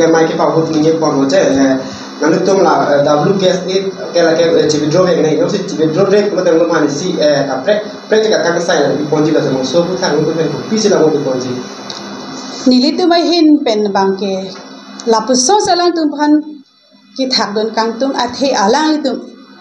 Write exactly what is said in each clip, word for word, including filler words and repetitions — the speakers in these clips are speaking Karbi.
Mai ke pahut ninge pon mo che, eh, nanglitum la, eh, W K S A ke la ke, eh, chi-withdraw vek nai, no si chi-withdraw vek mo tang lo mani si, eh, kaprek, prek ka kangsai la pi ponji la mo so pu thang lo pen pi si la mo pi ponji. Nelitum ahin pen abang ke lapuson si alangtum aphan kethakdun kangtung athe alanglitum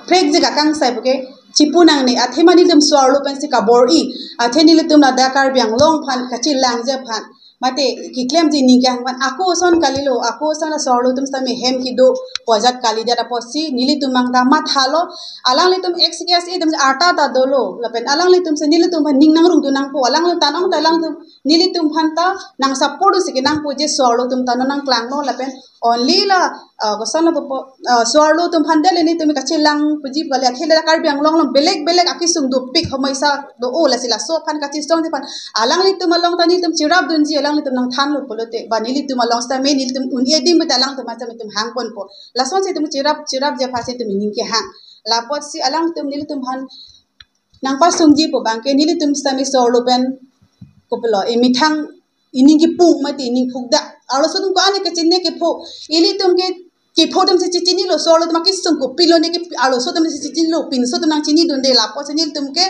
prek je kakangsai puke chipu nangne athe ma nelitum so-arlo pensi kabor-i athe nelitum ladak Karbi Anglong aphan kachelangji aphan mate keklemji ning kehang aphan ako ason kalilo, ako ason la so-arlo atum sitame hem kedo pojat kalidet apotsi nelitum abang ta mathalo, alanglitum X K S A atum arta ta dolo lapen alanglitum si nelitum aphan ning nangrungdun nangpo, alanglitum ta nong ta alanglitum nelitum aphan ta nang support si kenangpo je so-arlo atum ta nangklanglo lapen only la, ah, koson la popo, ah, so-arlo atum aphan dele nelitum kachelang puji kali athe la Karbi Anglong along belek belek akesung dopik homoisa do-o lasi laso aphan kachesongji aphan alanglitum along ta nelitum cherapdunji alanglitum nangthanlo pulote ba nelitum along sitame nelitum un-e adim puta alangtum aphan sitame itum hangponpo. Lasonsi itum cherap cherapji aphansi itum ining kehang. Lapotsi alangtum nelitum aphan nangpasungji pu abang ke nelitum sitame so-arlo pen kopilo, eh, methang ining kepung mate ining phukdak. Arloso atum ko-an ke chinine kepho. Ilitum ke kepho atum si chechinilo, so-arlo atum akesung kopilo ne ke arloso atum si chechinilo, pinso atum nangchinidunde lapotsi nelitum ke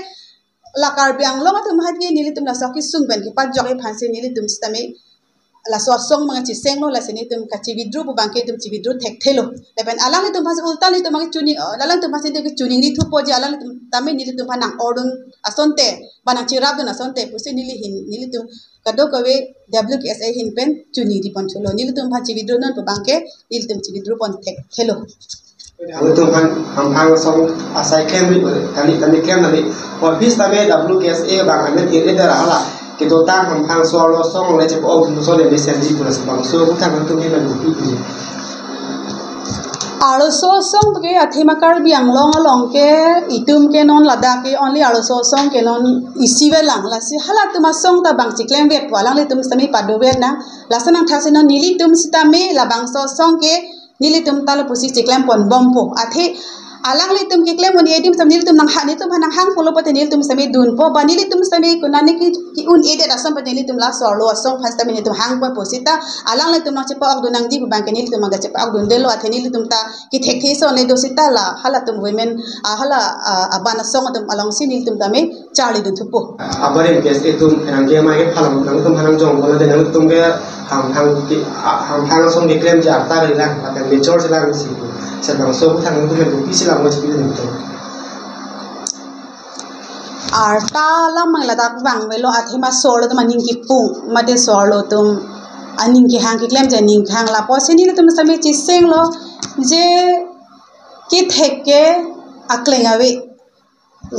la Karbi Anglong atum aphan ke nelitum laso akesung pen kepajokji aphansi nelitum sitame laso asong abang chesenglo lasi nelitum kachi-withdraw pu abang ke itum chi-withdraw thekthelo. Lapen alanglitum aphansi ulta nelitum abang ke chini, eh, alanglitum aphansi nelitum ke chiningri thupo je alanglitum tame nelitum aphan nang-ordun asonte ba nangcherapdun asonte pusi neli ahin nelitum kadokave W K S A ahin pen chiningri ponthulo. Nelitum aphan chi-withdraw non pu abang ke nelitum chi-withdraw pon thekthelo. Nangtum aphan hamphang asong asai klemri, tani tani klem tani office tame W K S A abang amen ir eder hala kedotang hamphang so-arlo asong le chepo ok so le mesen di pura si bangso pu thang nangtum hemen bupi puji. Arloso asong ke athema Karbi Anglong along ke itum ke non ladak ke only arloso asong ke non isi velang lasi halatum asong ta bang chiklemvet pu alanglitum sitame padovet nang. Laso nangthaksi non nelitum sitame labangso asong ke nelitum ta lapusi chiklem ponbompo. Athe alanglitum keklem un-e adim sitame nelitum nangha nelitum aphan nanghangponlo pute nelitum sitame dunpo ba nelitum sitame konane ke ke-un-edet asong pute nelitum la so-arlo asong aphan sitame nelitum hangponpo seta alanglitum nangchepa okdun nangji pu abang ke nelitum abang kachepa okdundelo athe nelitum ta kethekthe ason le do seta la halatum women, ah, hala, ah, aban asong atum alongsi nelitum tame charlidun thupo. Abarim case itum pherangke amei kephalong nangtum hanang jong kono de nangtum ke hamphang ke, ah, hamphang asong keklemji arta rilang lapen mature silang si pu. Seta bangso pu thang nangtum ke bupi silang mo chipi nangtum. Arta alam abang ladak vangvelo athema so-arlo atum aning kepung mate so-arlo atum aning kehang keklemji aning kehang lapotsi nelitum sitame chesenglo je kethek ke akleng ave.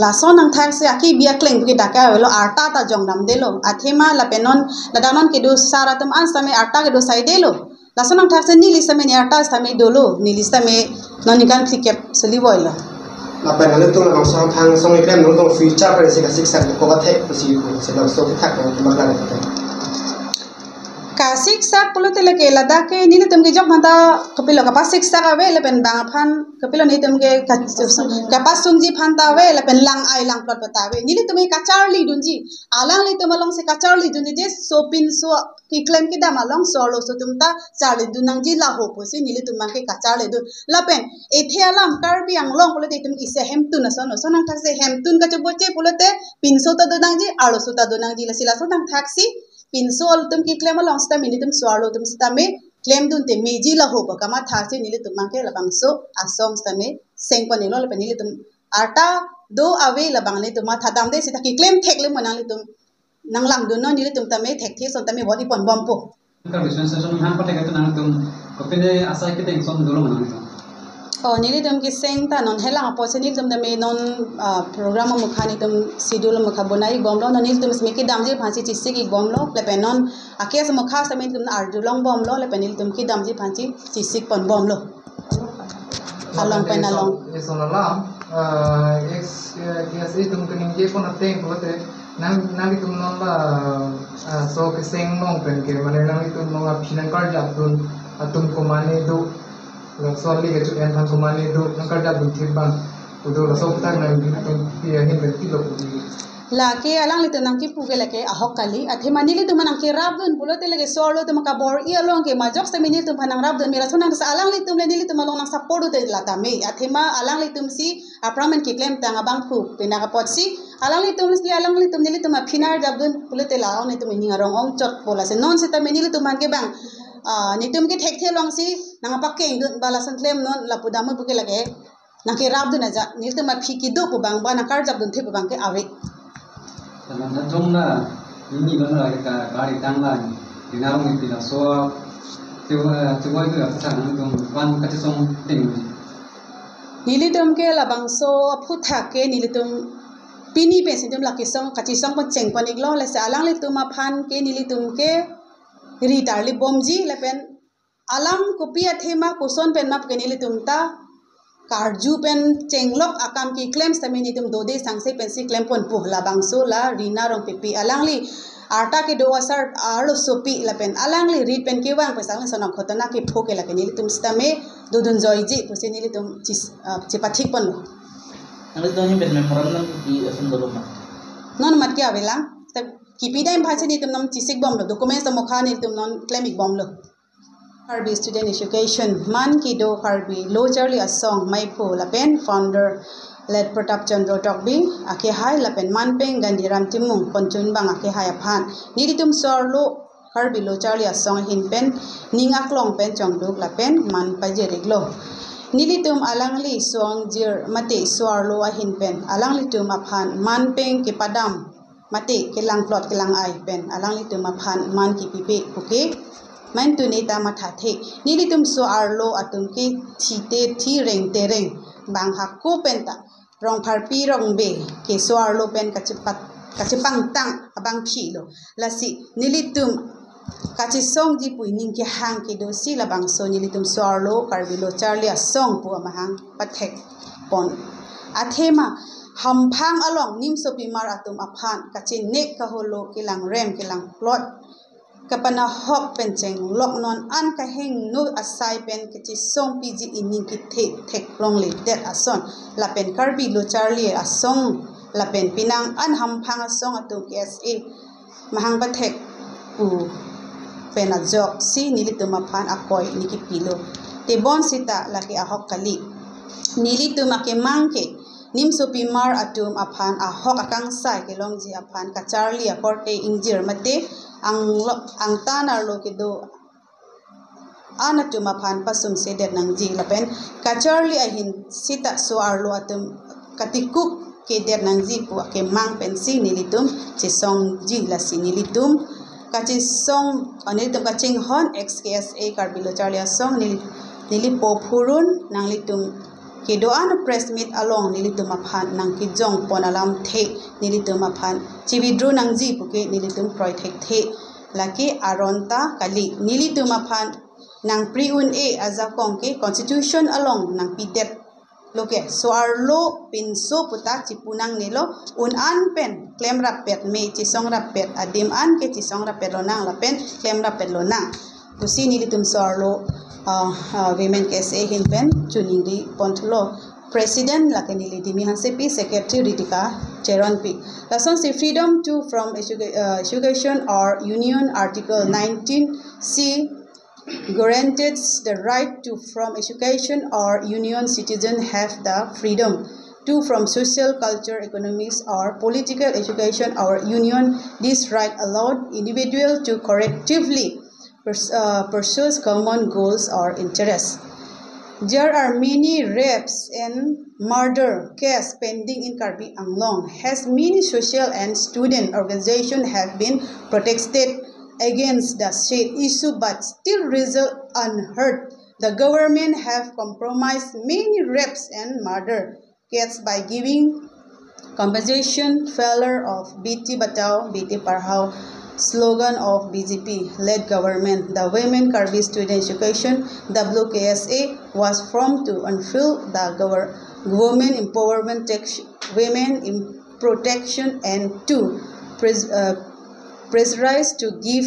Laso nangthaksi akebi akleng ke dak avelo arta ta jongdamdelo. Athema lapen non ladak non kedo sar atum an sitame arta kedo saidelo. Laso nangthaksi neli sitame ne arta sitame dolo. Neli sitame non ningkan phlikep suli voilo. Lapen nangtum labangso hamphang asong keklem nangtum future pen si kasiksak ko kathek pusi pu si labangso kethak nangtum paklang. Kasiksak pulote lake ladak ke nelitum kejok aphanta kopilo kapasiksak ave lapen bang aphan kopilo nelitum ke ka-, kapasungji aphanta ave lapen lang-ai langplot aphanta ave. Nelitum ke kacharlidunji. Alanglitum alongsi kacharlidunji je sopinso keklem kedam along so-arloso atum ta charlidun nangji laho pusi nelitum abang ke kacharlidun. Lapen athe alam Karbi Anglong pulote itum isi hemtun ason, ason nangthaksi hemtun kachoboche pulote pinso ta do nangji, arloso ta do nangji lasi laso nangthaksi pinso atum keklem along sitame nelitum so-arlo atum sitame klemdunte meji laho pu kamathaksi nelitum abang ke labangso asong sitame sengpon-elo lapen nelitum arta do ave labang nelitum mathadamde seta keklem thekle mo nanglitum nanglangdunnon nelitum tame thekthe ason tame body ponbompo. Karbi Student Association hang pathek itu nangtum kopine asai keteng ason dolo ma nangtum. Oh, nelitum keseng ta non helang apotsi nelitum tame non, ah, program amukha nelitum schedule amukha bonai bomlo non nelitum sitame kedamji aphansi chesik-ik bomlo lapen non a-case amukha sitame nelitum arjulong bomlo lapen nelitum kedamji aphansi chesik ponbomlo. Along pen along. Eson alam, ah, X, eh, K S A atum kaningje pon ateng pulote nang, nanglitum non la, ah, so keseng along pen ke mane nanglitum non aphi nangkarjapdun atum komane do, laso ali kecho-en aphan komane do nangkarjapdun thip abang pu do laso aputhak nangtum pi ahin pen pilo pu. Lake alanglitum nangkipu ke lake ahok kali, athema nelitum nangkerapdun pulote lake so-arlo atum kabor-i along ke majok sitame nelitum aphan nangrapdun, mera sonang sa alanglitum le nelitum along nangsupport dun la tame, athema alanglitum si aphrang men keklemtang abangphu penang apotsi alanglitum le alanglitum nelitum aphi nangrapdun pulote la alanglitum ining arong ongchotpo, lasi non sitame nelitum aphan ke bang, ah, nelitum ke thekthe alongsi nangpakengdun ba lason klemnon lapu dam pu ke lake nangkerapdun aja, nelitum aphi kedo pu bang ba nangkarjapdun the pu bang ke ave. Tama na jong na, ini bang la ka kari tang la, ini narong ini pila so, tiwa tiwa itu ya, sa nangtum ban kachisong ting. Nelitum ke labangso aphuthak ke nelitum pini pensi nelitum la kesong, kachisong pon cheng pon iklo, lasi alanglitum aphan ke nelitum ke ri tarlip bomji lapen alam kopi athema koson pen ma pu ke nelitum ta karju pen chenglok akam keklem sitame nelitum dode sangse pensi klem ponpo, labangso la Rina Rongpipi, alangli arta kedo asar arlosopi lapen alangli rit pen kevang pen sang sonok ghotona kepho ke lake nelitum sitame dodun joiji pusi nelitum chis-, ah, chepathik ponlo. Nangli doni pen memorandum kipi ason dolo ma? Non mat ke avelang. Sita kipi dam aphansi nelitum non chesik bomlo. Documents ta mokha nelitum non klem ik bomlo. Karbi Student Education, man kedo Karbi Lo Charli Asong maiphu lapen founder Late Pratap Chandra Tokbi akehai lapen man peng Gandhiram Timung konchunbang akehai aphan nelitum so-arlo Karbi Lo Charli Asong ahin pen ning aklong pen chongduk lapen man pajir iklo. Nelitum alangli so-angjir mate so-arlo ahin pen alanglitum aphan man peng kepadam mate kelangplot kelang-ai pen alanglitum aphan man kipipe puke man tuni ta mathathe. Nelitum so-arlo atum ke thi te thi, reng te reng, bang hako pen ta Rongpharpi Rongbe ke so-arlo pen kachepat, kachepangtang abangphilo. Lasi nelitum kachesongji pu ining kehang kedosi labangso nelitum so-arlo Karbi Lo Charli Asong pu amahang pathek pon. Athema hamphang along nimsopimar atum aphan kachenek kaholo kelangrem kelangplot kapanahok pen chenglok non an kahingno asai pen kachesongpiji ining kethe theklongledet ason lapen Karbi Lo Charli Asong lapen penang an hamphang asong atum K S A mahang pathek pu pen ajoksi nelitum aphan akoi ne kipilo. Tebon sita lake ahok kali. Nelitum akemang ke nimsopimar atum aphan ahok akangsai kelongji aphan kacharli akorte ingjir mate anglo-, angtan arlo kedo an atum aphan pasumsedet nangji lapen kacharli ahin sita so-arlo atum katikuk kedet nangji pu akemang pensi nelitum chesongji, lasi nelitum kachesong, ah, nelitum kachinghon ex K S A Karbi Lo Charli Asong neli, neli po phurun nanglitum kedo-an press meet along nelitum aphan nangkejong pon alamthe nelitum aphan che-withdraw nangji puke nelitum kroi thekthe. Lake aron ta kali, nelitum aphan nangpri un-e ajakong ke constitution along nangpidet lo ke, so-arlo pinso puta chipu nangnelo, un-an pen klemrappet me, chesongrappet adim an ke chesongrappet lonang lapen klemrappet lonang pusi nelitum so-arlo, ah, ah, Women K S A ahin pen choningri ponthulo. President lake neli Dimi Hansepi, Secretary Ritika Cheronpi. Lasonsi freedom to form educa-, ah, association or union, Article nineteen C guarantees the right to form education or union. Citizens have the freedom to form social, culture, economics, or political education or union. This right allowed individual to collectively pers-, uh, pursues common goals or interests. There are many rapes and murder cases pending in Karbi Anglong. Has many social and student organizations have been protested against the said issue, but still result unheard. The government have compromised many rapes and murder cases by giving compensation, failure of Beti Bachao, Beti Padhao slogan of B J P led government. The Women Karbi Student Education, W K S A, was formed to unfurl the gover-, women empowerment, tec-, women in protection and to pres-, uh, pressurize to give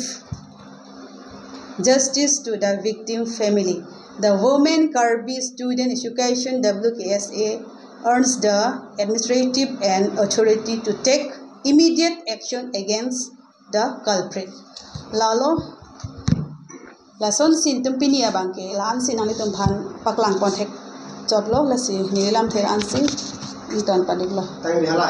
justice to the victim family. The Women Karbi Student Education, W K S A, earns the administrative and authority to take immediate action against the culprit. Lalo, lasonsi nelitum pini abangke la-ansi nanglitum aphan paklang pon thek chotlo, lasi neli lamthe ansi ington pon-iklo. Tangte hala